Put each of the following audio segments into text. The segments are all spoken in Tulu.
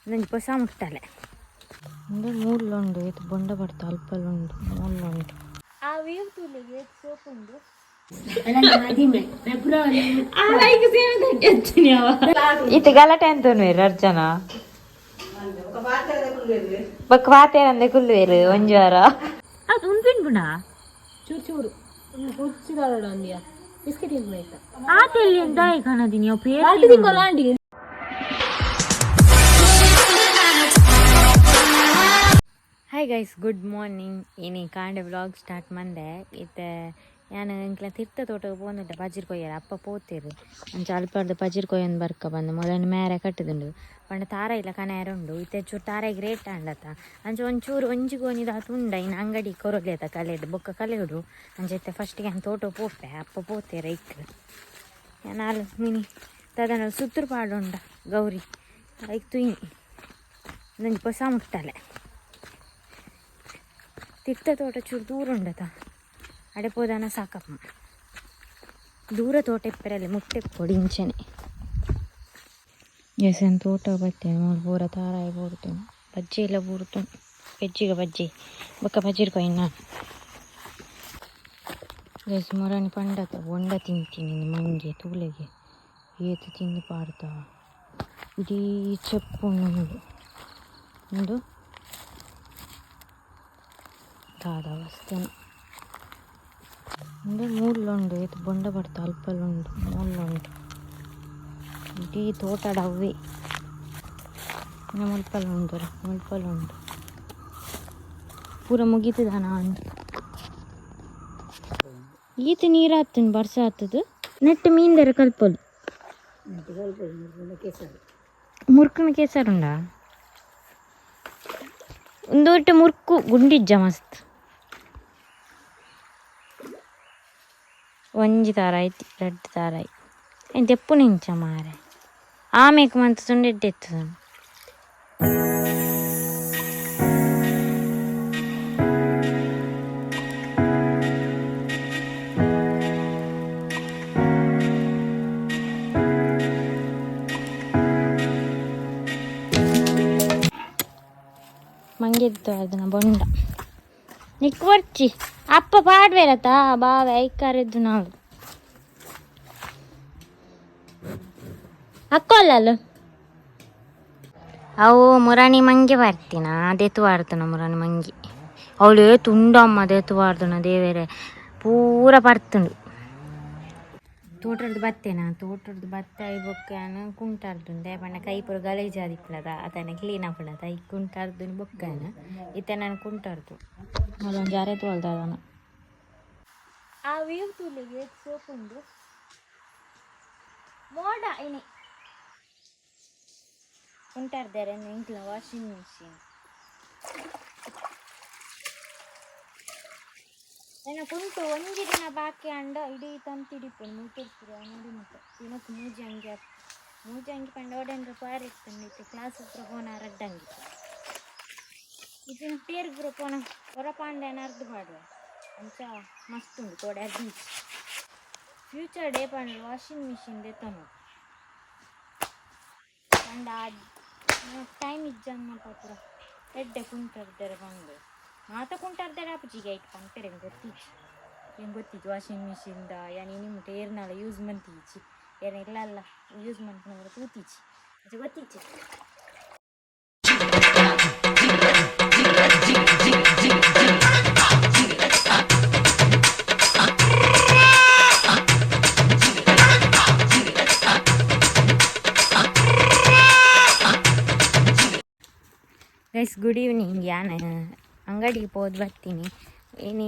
ನಂಜಿ ಪೊಸ ಮುಟ್ಟಲೆ. ಉಂದು ಮೂಲು ಉಂಡು, ಏತ್ ಬೊಂಡ ಬರ್ತ ಅಲ್ಪಲ್ ಉಂಡು, ಮೂಲು ಉಂಡು. ಆ ವ್ಯೂ ತೂಲೆಗೆ ಏತ್ ಸೋಕು ಉಂಡು. ಈತ ಗಲಾಟೆ ಅಂತ ಅರ್ಜನ ಬೊಕ್ಕ ಪಾತೆರಂದೆ ಕುಲ್ಲುವೆರು ಒಂಜಿ ವಾರ. ಅದು ಉಂಪಿನ್ ಗುಣ. ಚೂರು ಚೂರು ಹುಚ್ಚಿದಾಡ ಅಂದ್ಯಾ ಬಿಸ್ಕೆಟ್ ತಿಂದು ಆಯ್ತಾ. ಆತೆಲ್ಲಿ ದಾಯಿ ಕಾಣದಿನಿ ಅವು ಪೇರ್. ತಿಂಗಳ Andy. Hi guys, good morning. ಇನಿ ಕಾಂಡೆ ವ್ಲಾಗ್ ಸ್ಟಾರ್ಟ್ ಮಂದೆ. ಇತ್ತೆ ಯಾನ್ ಎಂಕ್ಲ ತಿರ್ತ ತೋಟಗ್ ಪೋಂದುಲ್ಲೆ ಪಜಿರ್ ಕೊಯ್ಯರ. ಅಪ್ಪ ಪೋತೆರ್. ಅಂಚ ಅಲ್ಪರ್ದ್ ಪಜಿರ್ ಕೊಯ್ಯೊಂದು ಬರ್ಕ ಬಂದು ಮೊಲನ ಮೇರೆ ಕಟ್ಟುದುಂಡು. ಪಂಡ ತಾರಾಯಿಲ ಕನಾಯರ ಉಂಡು. ಇತ್ತೆ ಚೂರು ತಾರಾಯಿಗ್ ರೇಟ್ ಆಂಡತ. ಅಂಚ ಒಂಚೂರು ಒಂಜಿ ಗೋಣಿದಾತ್ ಉಂಡ ಇನ್ನು ಅಂಗಡಿ ಕೊರೊಲೆತ ಕಲೆದು ಬೊಕ್ಕ ಕಲೆಯೋಡು. ಅಂಚ ಇತ್ತೆ ಫಸ್ಟಿಗೆ ಯಾನ್ ತೋಟ ಪೋಪೆ. ಅಪ್ಪ ಪೋತೆರ್ ಐಕ್. ಯಾನ್ ಆಲ್ ಮಿನಿ ತದನ ಸುತ್ತುರು ಪಾಡುಂಡ ಗೌರಿ ಐಕ್ ತುಯ್ನಿ. ಒಂಜಿ ಪೊಸ ಮುಟ್ಟಲೆ. ತಿರ್ತ ತೋಟ ಚೂರು ದೂರ ಉಂಡತ. ಅಡೆ ಪೋದಾನ ಸಾಕಪ್ಪ. ದೂರ ತೋಟ ಇಪ್ಪರಲ್ಲಿ ಮುಟ್ಟೆ ಕೊಡಿ ಇಂಚನೆ. ಎಸ್, ತೋಟ ಬತ್ತೇನೆ. ಮೂಲು ಪೂರ ತಾರಾಯಿ ಬೂರ್ತುಂಡು, ಬಜ್ಜಿ ಎಲ್ಲ ಬೂರ್ತುಂಡು. ಪೆಜ್ಜಿಗ ಬಜ್ಜಿ ಬೊಕ್ಕ ಪಜಿರ್ ಕೊಯ್ನ. ಎಸ್, ಮೊರಾನಿ ಪಂಡತ ಬೊಂಡ ತಿಂತೀನಿ. ಮಂಗೆ ತೂಲೆಗೆ ಏತು ತಿಂದು ಪಾಡ್ತಾವ. ಇಡೀ ಚೆಪ್ಪು ಉಂಡು. ಉಂದು ದಾದ ವಸ್ತುನ. ಉಂದು ಮೂಲು ಉಂಡು, ಏತ್ ಬೊಂಡ ಬರ್ತ ಅಲ್ಪಲ್ ಉಂಡು, ಮೂಲು ಉಂಡು. ಇಡೀ ತೋಟಡ್ ಅವ್ವೆ. ಇನ್ನು ಮುಲ್ಪಲ್ ಉಂಡು, ಮುಲ್ಪಲ್ ಉಂಡು. ಪೂರ ಮುಗೀತದಾನ ಅಂದ್. ಈತ್ ನೀರು ಆತುಂಡು ಬರ್ಸ ಆತದು. ನೆಟ್ ಮೀನ್ದೆರ ಕಲ್ಪೊಲಿ. ಮುರ್ಕುನ ಕೇಸರ್ ಉಂಡಾ? ಉಂದು ಒಟ್ಟು ಮುರ್ಕು ಗುಂಡಿಜ್ಜ ಮಸ್ತ್. ಒಂಜಿ ತಾರಾಯಿ, ರಡ್ಡ್ ತಾರಾಯಿ ಎಂತ ಎಪ್ಪುನ ಇಂಚ ಮಾರೆ. ಆಮೇಕ್ ಮಂತ್ ತುಂಡು ಎಡ್ಡೆ. ಮಂಗೆದ್ದು ಅದನ್ನ ಬೊಂಡ ನಿಕ್ ಬರ್ಚಿ. ಅಪ್ಪ ಪಾಡ್ವೇರತ ಬಾವೆ ಐಕಾರೆದ್ದು ನಾವು ಅಕ್ಕೋಲ್ಲಲ್ಲ. ಅವು ಮುರಾಣಿ ಮಂಗೆ ಬರ್ತೀನ ದೇತು ವಾಡ್ತನ ಮುರಾಣಿ ಮಂಗಿ. ಅವಳು ತುಂಡಮ್ಮ ದೇತು ವಾಡ್ದನ. ದೇವೇರೆ ಪೂರ ಪರ್ತುಂಡು. ತೋಟದ ಬತ್ತೇನಾ, ತೋಟದ ಬತ್ತ ಬೊಕ್ಕ ಕುಂಟಾರ್ದುಂದೆ ಪಂಡ ಕೈ ಪೂರ ಗಲೀಜಾದಿಪ್ಪುನದ ಅತನೆ ಕ್ಲೀನ್ ಆಪುನದ. I ಕುಂಟಾರ್ದು ಬೊಕ್ಕನ. ಇತ್ತೆ ನಾನು ಕುಂಟಾರ್ದು ಅದೊಂದು ಅರೆ ತೋಲ್ದಾದನ. ಆ ವ್ಯೂ ತೂಲೆಗೆ ಏತ್ ಸೋಕುಂಡು. ಮೋಡ ಇನಿ. ಕುಂಟಾರ್ದಾರೆ ಎಂಕ್ಲ ವಾಷಿಂಗ್ ಮಿಷಿನ್. ಎನ್ನ ಕುಂಟು ಒಂಜಿ ದಿನ ಬಾಕಿ ಅಂಡ ಇಡೀ ತಂತಿಡಿಪುಂಡು. ಮುಟ್ಟುಪುರ ನೋಡಿ ಮುಟ್ಟ ದಿನಕ್ಕೆ ಮೂಜಿ ಅಂಗಿ ಆತ್. ಮೂಜಿ ಅಂಗಿ ಪಂಡ ಓಡೇನ್ರ ಪಾರಿ ಇತ್ತುಂಡು. ಇತ್ತೆ ಕ್ಲಾಸ್ ಪೂರ ಪೋನ ರಡ್ಡ್ ಅಂಗಿ. ಇತ್ತಿನ ಪೇರ್ ಪೂರ ಪೋನ ಹೊರ ಪಾಂಡೆ ಅರ್ಧ ಪಾಡುವ. ಅಂಚ ಮಸ್ತ್ ಉಂಡು ಕೋಡೆ ಬೀಚ್. ಫ್ಯೂಚರ್ ಡೇ ಪಂಡ ವಾಷಿಂಗ್ ಮಿಷಿನ್ ದೆತ್ತೊನು ಪಂಡ ಟೈಮ್ ಇಜ್ಜನ್ನ ಪೂರ ಎಡ್ಡೆ ಕುಂಟರ್ದೆರೆ ಪಂಡು. ಮಾತ ಕುಂಟರ್ದೆರೆ ಆಪುಜಿಗೆ ಐಟ್ ಪನ್ಪೆರೆ. ಎಂಕ್ ಗೊತ್ತಿಜ್ಜಿ, ಎಂಕ್ ಗೊತ್ತಿಜ್ಜಿ ವಾಷಿಂಗ್ ಮಿಷಿನ್ the. ಯಾನ್ ಇನಿ ಮುಟ್ಟ ಏರ್ನಾಲ ಯೂಸ್ ಮಂತಿಜ್ಜಿ. ಏರ್ನ ಇಲ್ಲ ಯೂಸ್ ಮನ್ಪುನ ತೂತಿಜ್ಜಿ. ಅಂಚ ಗೊತ್ತಿಜ್ಜಿ. Guys, good evening. ಯಾನ್ ಅಂಗಡಿಗೆ ಪೋದು ಬರ್ತೀನಿ. ಇನಿ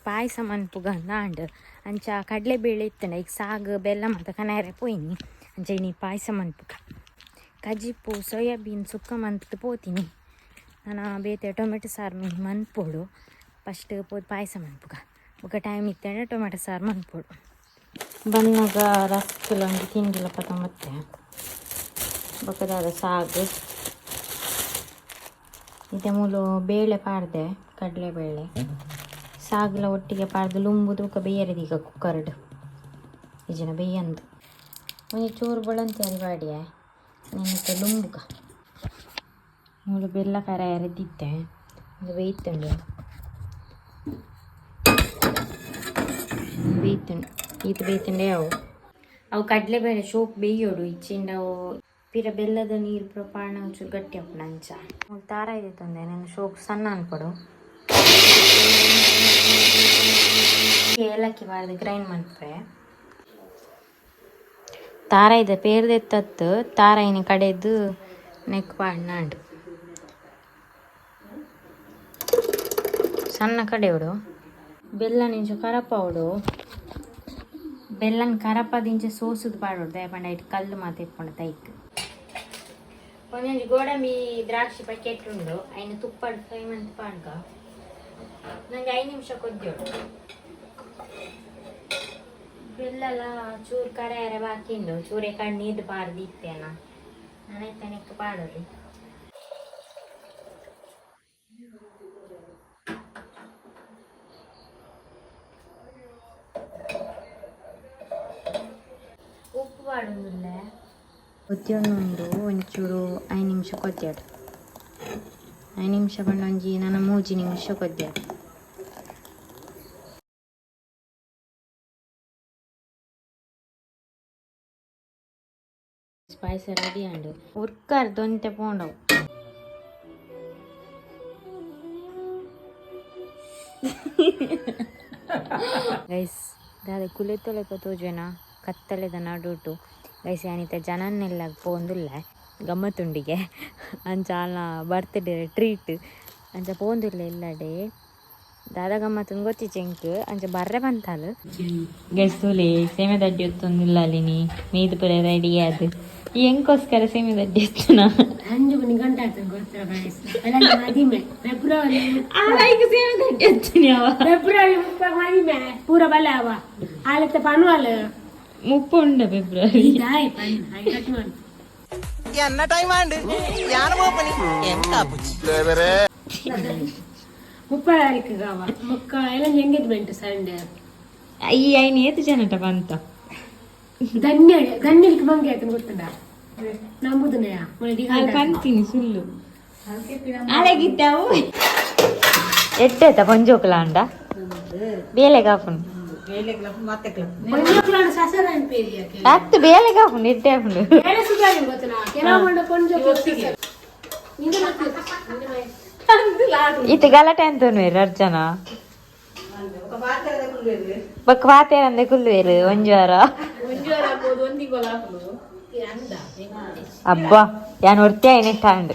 ಪಾಯಸ ಮನ್ಪುಗ ಅಂದ್. ಅಂಚ ಕಡಲೆಬೇಳೆ ಇತ್ತಂಡ ಈಗ ಸಾಗು ಬೆಲ್ಲ ಮಾತ ಕನಾಯರೆ ಪೋಯಿನಿ. ಅಂಚ ಇನಿ ಪಾಯಸ ಮನ್ಪುಗ. ಕಜಿಪು ಸೋಯಾಬೀನ್ ಸುಕ್ಕ ಮಂತ್ ಪೋತೀನಿ. ನಾನು ಬೇತೆ ಟೊಮೆಟೊ ಸಾರು ಮೀನು ಮನ್ಪೊಡು. ಫಸ್ಟ್ ಪೋದು ಪಾಯಸ ಮನ್ಪುಗ. ಬೊಕ ಟೈಮ್ ಇತ್ತಂಡ ಟೊಮೆಟೊ ಸಾರು ಮನ್ಪೊಡು. ಬನ್ನಗ ರಸ್ಕುಲ ಒಂಜಿ ತಿಂಡಿಲ ಪತೊಂಬತ್ತೆ. ಬೊಕ ದಾದ ಸಾಗು. ಇತ್ತೆ ಮೂಲು ಬೇಳೆ ಪಾಡ್ದೆ, ಕಡಲೆಬೇಳೆ ಸಾಗುಲ ಒಟ್ಟಿಗೆ ಪಾಡ್ದು ಲುಂಬುದು ಬೊಕ ಬೇಯರೆದೀಗ ಕುಕ್ಕರ್ಡ್ ಇಜ್ಜಿನ ಬೇಯಂದು. ಒಂಜಿ ಚೂರು ಬೊಳಂತಿ ಅರಿ ಪಾಡಿಯೆ. ನೆನಕ್ಕೆ ಲುಂಬುಗ. ಮೂಲು ಬೆಲ್ಲ ಕರಾಯರೆ ದಿತ್ತೆ ಒಂದು ಬೇಯ್ತುಂಡು ಬೇಯ್ತುಂಡು ಈತ ಬೇಯ್ತುಂಡೆ ಅವು ಅವು ಕಡಲೆಬೇಳೆ ಶೋಕ್ ಬೇಯೋಡು ಇಚ್ಚಿಂಡ ಅವು ಪಿರ ಬೆಲ್ಲದ ನೀರು ಪೂರ ಪಾಣ ಒಂಚೂರು ಗಟ್ಟಿ ಆಪುಂಡು ಅಂಚ ಮೂಲು ತಾರ ಇದೆ ತೊಂದೆ ನಾನು ಶೋಕ್ ಸಣ್ಣ ಅನ್ಪಡು ಏಲಕ್ಕಿ ಬಾರ್ದು ಗ್ರೈಂಡ್ ಮನ್ಪೆ ತಾರಾಯ್ದ ಪೇರ್ದೆತ್ತತ್ತು ತಾರಾಯಿನ ಕಡೆದು ನೆಕ್ ಪಾಡ್ನಾಂಡು ಸಣ್ಣ ಕಡೆಯೋಡು ಬೆಲ್ಲ ನಿಂಚು ಕರಪಾವಡು ಬೆಲ್ಲನ ಕರಪದಿಂಚ ಸೋಸುದು ಪಾಡೋಡು ದಯಪಂಡ ಇಟ್ಟು ಕಲ್ಲು ಮಾತ ಇಪ್ಪುಂಡು ತೈಕ್. ಒಂದೊಂಜಿ ಗೋಡಂಬಿ ದ್ರಾಕ್ಷಿ ಪ್ಯಾಕೆಟ್ ಉಂಡು ಐನ ತುಪ್ಪಡ್ ಫ್ರೈ ಮಂತ್ ಪಾಡ್ಗ ನಂಗೆ 5 ನಿಮಿಷ ಕೊದ್ದೋಡು. ಬೆಲ್ಲಲ ಚೂರು ಕಡೆಯರ ಬಾಕಿ ಉಂಡು ಚೂರೆ ಕಡೆ ನೀರು ಬಾರ್ದು ಇತ್ತೇನ ನಾನೈತೆ ನೆಕ್ ಪಾಡೋಲಿ. ಉಪ್ಪು ಪಾಡೊಂದುಲ್ಲೆ ಕೊದ್ಯೊಂದುಂಡು ಒಂಚೂರು 5 ನಿಮಿಷ ಕೊದ್ಯಾಡು. 5 ನಿಮಿಷ ಪಂಡ ಒಂಜಿ ನನ 3 ನಿಮಿಷ ಕೊದ್ಯಾಡು. ಪಾಯಸ ರೆಡಿ ಆಂಡು ಉರ್ಕಾರ್ ದೊಂತೆ ಪೋಂಡವು. ಗೈಸ್ ದಾದ ಕುಲೆತೊಲೆಕ ತೋಜುವೆನಾ ಕತ್ತಲೆದ ನಡುಟು. ಗೈಸ್ ಯಾನಿತ ಜನನ್ನೆಲ್ಲ ಪೋಂದುಲ್ಲೆ ಗಮ್ಮತ್ತುಂಡಿಗೆ ಅಂಚ ಆಲ್ನ ಬರ್ತ್ಡೇ ಟ್ರೀಟ್ ಅಂಚ ಪೋಂದುಲ್ಲೆ ಇಲ್ಲಡೆ ದಾದ ಗಮ್ಮತ್ತುಂದು ಗೊತ್ತಿಜ್ಜಿ ಎಂಕ್ ಅಂಚ ಬರ್ರೆ ಬಂತಾಲ್. ಗೈಸ್ ತೂಲೆ ಸೇಮೆ ದಡ್ಡಿ ಒತ್ತೊಂದುಲ್ಲ ಅಲ್ಲಿನಿ ಮೀದು ಪೂರ ರೆಡಿ ಆದ್ ಈ ಎಂಕೋಸ್ಕರ ಸೇಮೆ ದಡ್ಡಿ ಎತ್ತುನ. ಅಂಜು ಗಂಟೆ ಆಗ್ತದೆ ಗೊತ್ತಿಲ್ಲ ಗೈಸ್. ಮದಿಮೆ ಫೆಬ್ರವರಿ. ಆಯ್ಕೆ ಸೇಮೆ ದಡ್ಡಿ ಎತ್ತುನಿ ಅವ. ಫೆಬ್ರವರಿ 30 ಮದಿಮೆ ಪೂರ ಬಲ ಅವ ಆಲತ್ತೆ ಪನ್ವಾಲ್. ಮುಪ್ಪು ಉಂಡ ಫೆಬ್ರವರಿ. ಇದಾಯ್ ಪನ್ I cut ಮಾಡಿ. ಎನ್ನ ಟೈಮ್ ಆಂಡ್ ಯಾನ ಮೋಪನಿ ಎಂತ ಪುಚ್ಚಿ. 30 ತಾರೀಕು ಅವ ಮುಕ್ಕ ಎಲ್ಲ ಎಂಗೇಜ್ಮೆಂಟ್ ಸಂಡೇ. ಈ ಐನ್ ಏತು ಜನಟ ಬಂತ. ಧನ್ಯ ಧನ್ಯಕ್ಕೆ ಮಂಗೆ ಆಯ್ತು ಗೊತ್ತುಂಡ ನಂಬುದನೆಯ. ಪಂತೀನಿ ಸುಳ್ಳು ಅಳಗಿದ್ದಾವು ಎಟ್ಟೆತ ಪಂಜೋಕುಲ ಅಂಡ ಬೇಲೆ ಕಾಪುಂಡು. ಸಸರ ಅನ್ಪೇರಿಯಾಕೆ. ಅತ್ತು ಬೇಲೆ ಕಾಪುಂಡು ಎಟ್ಟೆ ಆಪುಂಡು. ಬೇರೆ ಸುಧಾರಿ ಗೊತ್ತನಾ ಕೆಲವು ಮಂಡ ಪೊಂಜೋಕ್ಲ ಇತ್ತ ಗಲಾಟೆ ಅಂತನ್ವೇರು ಅರ್ಚನಾ ಬೊಕ್ಕ ಪಾತೇರಂದೆ ಕುಲ್ಲುವೇರು ಒಂಜಿ ವಾರ. ಅಬ್ಬಾ ಯಾನ್ ಒರ್ತಿ ಆಯ್ನೆ ಟಾಂಡ್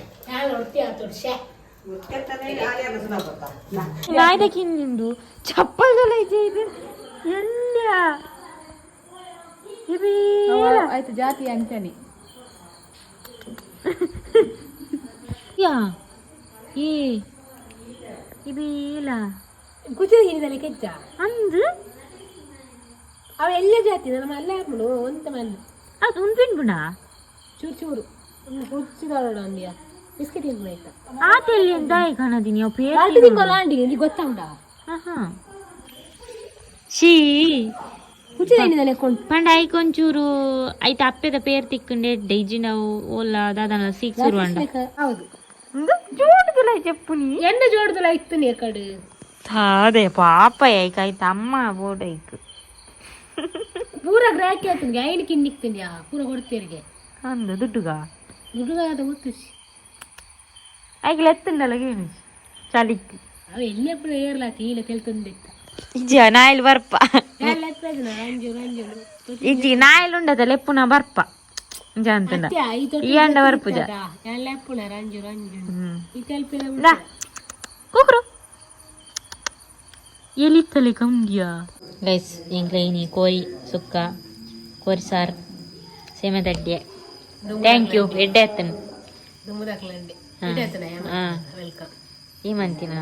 ನಾಯ್ದ ಕಿಂದಿಂಡು ಚಪ್ಪಲ್ ದೊಲ ಇದು ಎಲ್ಲ. ಆಯ್ತು ಜಾತಿ ಅಂಚನೆ. ಯಾ ಏ ಇಬೇಲ. ಗುಜರಿಗಿರಿದಲ್ಲಿ ಕೆಜ್ಜ. ಅಂದು. ಅವ ಎಲ್ಲ ಜಾತಿ ನಮ್ಮ ಅಲ್ಲೇ ಹಾಕ್ಬಿಡು ಒಂತ ಮನೆ. ಅದು ಉಂಪಿನ್ ಚೂರು ಚೂರು ಹುಚ್ಚಿದಾಡ ಅಂದ್ಯ ಬಿಸ್ಕೆಟ್ ತಿಂದು ಆಯ್ತಾ. ಆತೆಲ್ಲಿ ದಾಯಿ ಕಾಣದಿನಿ ಅವು ಪೇರ್. ಎರಡು ತಿಂಗಳು ಆಂಡಿ ಇಲ್ಲಿ ಗೊತ್ತುಂಡ. ಆಹಾ ಶೀ. ಹುಚ್ಚಿದ ಕೊಂಡು. ಪಂಡ ಐಕ್ ಒಂಚೂರು ಐತ ಅಪ್ಪೆದ ಪೇರ್ ತಿಕ್ಕುಂಡೆ ಎಡ್ಡೆ ಇಜ್ಜಿಂಡ ಅವು ಓಲ ದಾದನ ಸೀಕ್ ಶುರು ಅಂಡ. ಹೌದು. ಜೋಡುದಲ ಚೆಪ್ಪುನಿ. ಎಣ್ಣೆ ಜೋಡದಲ್ಲ ಇತ್ತು ನೀ ಕಡೆ. ಅದೇ ಪಾಪ ಐಕ್ ಐತ ಅಮ್ಮ ಬೋರ್ಡ್ ಐಕ್. ಪೂರ ಗ್ರಾಹಕಿ ಆಯ್ತು ಐನ್ ಕಿನ್ನಿಕ್ತೀನಿ ಪೂರ ಕೊಡ್ತೀರಿಗೆ. ಅಂದ ದುಡ್ಡುಗ. ದುಡ್ಡುಗಾದ ಗೊತ್ತು. ಐಕ್ ಲೆತ್ತುಂಡಲ್ಲ ಗೇನು ಚಲಿಕ್. ಅವ ಎಲ್ಲೆప్పుడు ಏರ್ಲ ತೀಲ ತೆಲ್ತಂದಿತ್ತ. ಇಜ್ಜಿ ನಾಯಿಲ್ ಬರ್ಪ. ರಂಜು ರಂಜು. ಇಜ್ಜಿ ನಾಯಿಲ್ ಉಂಡದ ಲೆಪ್ಪುನ ಬರ್ಪ ಅಂತಂಡ ಈ ಅಂಡ ಬರ್ಪುಜ. ಎಲ್ಲೆಪ್ಪುಣ ರಂಜು ರಂಜು. ಹ್ಮ್. ಈ ತೆಲ್ಪಿನ. ದಾ ಕುಕ್ರು ಎಲಿತ್ತಲೆ ಕಂಗ್ಯಾ. ಗೈಸ್ ಎಂಕ್ಲ ಇನಿ ಕೋರಿ ಸುಕ್ಕ ಕೋರಿ ಸಾರ್ ಸೇಮೆ ದಡ್ಡೆ. Thank you ಎಡ್ಡೆ ಆತನು. ದುಮ್ಮದಾಕ್ಲಂಡೆ. ಹಾ. Welcome. ಈ ಮಂತಿನ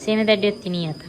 ಸೇಮೆ ದಡ್ಡೆ ಎತ್ತೀನಿ ಆತ.